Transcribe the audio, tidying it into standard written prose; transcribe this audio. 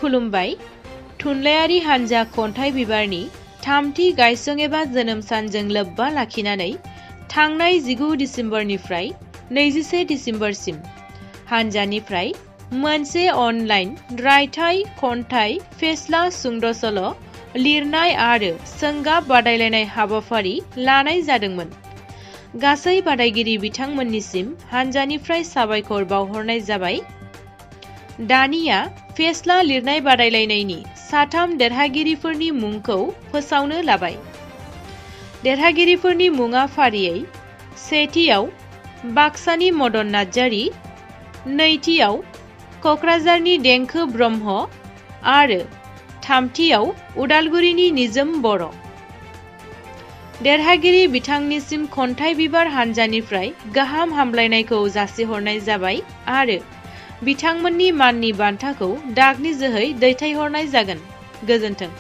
खुलुमबाय। थुनलायारि हानजा खन्थाइ बिबारनि थामथि गायसं एबा जोनोम सानजों लोब्बा लाखिनानै थांनाय 19 दिसेम्बरनिफ्राय 21 दिसेम्बरसिम हानजानिफ्राय मोनसे अनलाइन रायथाइ, खन्थाइ, फेस्ला, सुंद' सल' लिरनाय आरो सोंगाब बादायलायनाय हाबाफारि लानाय जादोंमोन। गासै बादायगिरि बिथांमोननिसिम हानजानिफ्राय साबायखर बावहरनाय जाबाय। दानिया फेस्ला लिरनाय बादायलायनायनि साथाम देरहागिरिफोरनि मुंखौ फोसावनो लाबाय। देरहागिरिफोरनि मुङा फारियै सेथियाव बाक्सानि मदन नार्जारी, नैथियाव क'क्राझारनि देंखो ब्रह्म आरो थामथियाव उदालगुरिनि निजोम बर'। देरहागिरि बिथांनिसिम खन्थाइ बिबार हानजानिफ्राय गाहाम हामलायनायखौ जासिहरनाय जाबाय आरो बिथांमोननि माननि बान्थाखौ डाकनि जोहै दैथायहरनाय जागोन। गोजोन्थों।